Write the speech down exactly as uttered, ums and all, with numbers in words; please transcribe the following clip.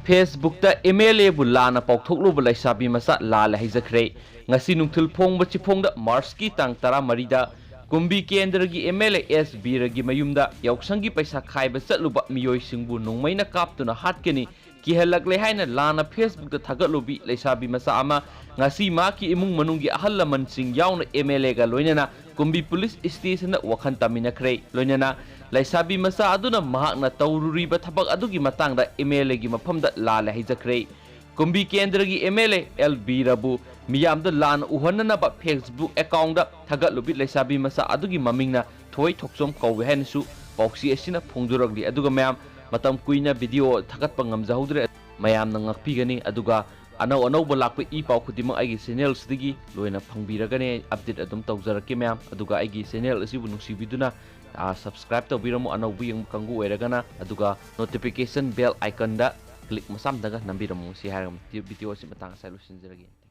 Facebookꯇ MLAꯕꯨ ꯂꯥꯟꯅ ꯄꯥꯎꯊꯣꯛꯂꯨꯕ ꯂꯩꯁꯥꯕꯤ ꯃꯆꯥ ꯂꯥꯜꯂꯦ ꯍꯥꯏꯖꯈ꯭ꯔꯦ꯫ ꯉꯁꯤ ꯅꯨꯡꯊꯤꯜ ꯐꯣꯡꯕ ꯆꯤꯐꯣꯡꯗ Marchꯀꯤ ꯇꯥꯡ ꯇꯔꯥꯃꯔꯤꯗ ꯀꯨꯝꯕꯤ ꯀꯦꯟꯗ꯭ꯔꯒꯤ MLA ꯑꯦꯁ ꯕꯤꯔꯒꯤ ꯃꯌꯨꯝꯗ ꯌꯥꯎꯁꯪꯒꯤ ꯄꯩꯁꯥ ꯈꯥꯏꯕ ꯆꯠꯂꯨꯕ ꯃꯤꯑꯣꯏꯁꯤꯡꯕꯨ ꯅꯣꯡꯃꯩꯅ ꯀꯥꯞꯇꯨꯅ ꯍꯥꯠꯀꯅꯤ, ꯀꯤꯍꯜꯂꯛꯂꯦ ꯍꯥꯏꯅ ꯂꯥꯟꯅ Facebookꯇ ꯊꯥꯒꯠꯂꯨꯕꯤ ꯂꯩꯁꯥꯕꯤ ꯃꯆꯥ ꯑꯃ ꯉꯁꯤ ꯃꯍꯥꯛꯀꯤ ꯏꯃꯨꯡ ꯃꯅꯨꯡꯒꯤ ꯑꯍꯜ ꯂꯃꯟꯁꯤꯡ ꯌꯥꯎꯅ MLAꯒ ꯂꯣꯏꯅꯅ ꯀꯨꯝꯕꯤ ꯄꯨꯂꯤꯁ ꯁ꯭ꯇꯦꯁꯟꯗ ꯋꯥꯈꯜ ꯇꯥꯃꯤꯟꯅꯈ꯭ꯔꯦ꯫ ꯂꯣꯏꯅꯅ ꯂꯩꯁꯥꯕꯤ ꯃꯆꯥ ꯑꯗꯨꯅ ꯃꯍꯥꯛꯅ ꯇꯧꯔꯨꯔꯤꯕ ꯊꯕꯛ ꯑꯗꯨꯒꯤ ꯃꯇꯥꯡꯗ MLAꯒꯤ ꯃꯐꯝꯗ ꯂꯥꯜꯂꯦ ꯍꯥꯏꯖꯈ꯭ꯔꯦ꯫ ꯀꯨꯝꯕꯤ ꯀꯦꯟꯗ꯭ꯔꯒꯤ MLA ꯑꯦꯜ ꯕꯤꯔꯕꯨ ꯃꯤꯌꯥꯝꯗ ꯂꯥꯟꯅ ꯎꯍꯟꯅꯅꯕ Facebook accountꯗ ꯊꯥꯒꯠꯂꯨꯕꯤ ꯂꯩꯁꯥꯕꯤ ꯃꯆꯥ ꯑꯗꯨꯒꯤ ꯃꯃꯤꯡꯅ ꯊꯣꯏ ꯊꯣꯛꯆꯣꯝ ꯀꯧꯏ ꯍꯥꯏꯅꯁꯨ ꯄꯥꯎꯆꯦ ꯑꯁꯤꯅ ꯐꯣꯡꯗꯣꯔꯛꯂꯤ꯫ ꯑꯗꯨꯒ ꯃꯌꯥꯝ, ꯃꯇꯝ ꯀꯨꯏꯅ video ꯊꯥꯒꯠꯄ ꯉꯝꯖꯍꯧꯗ꯭ꯔꯦ꯫ ꯃꯌꯥꯝꯅ ꯉꯥꯛꯄꯤꯒꯅꯤ꯫ ꯑꯗꯨꯒ ꯑꯅꯧ ꯑꯅꯧꯕ ꯂꯥꯛꯄ ꯏ ꯄꯥꯎ ꯈꯨꯗꯤꯡꯃꯛ ꯑꯩꯒꯤ channelꯁꯤꯗꯒꯤ ꯂꯣꯏꯅ ꯐꯪꯕꯤꯔꯒꯅꯤ꯫ Update ꯑꯗꯨꯝ ꯇꯧꯖꯔꯛꯀꯦ ꯃꯌꯥꯝ꯫ ꯑꯗꯨꯒ ꯑꯩꯒꯤ channel ꯑꯁꯤꯕꯨ ꯅꯨꯡꯁꯤꯕꯤꯗꯨꯅ, ꯑ, subscribe ꯇꯧꯕꯤꯔꯝꯃꯨ, ꯑꯅꯧꯕ ꯌꯦꯡꯕ ꯀꯥꯡꯕꯨ ꯑꯣꯏꯔꯒꯅ꯫ ꯑꯗꯨꯒ notification bell iconꯗ click ꯃꯆꯥ ꯑꯃꯇꯒ ꯅꯝꯕꯤꯔꯝꯃꯨ꯫ ꯁꯤ ꯍꯥꯏꯔꯒ video ꯑꯁꯤ ꯃꯇꯥꯡ ꯑꯁꯤꯗ ꯂꯣꯏꯁꯤꯟꯖꯔꯒꯦ꯫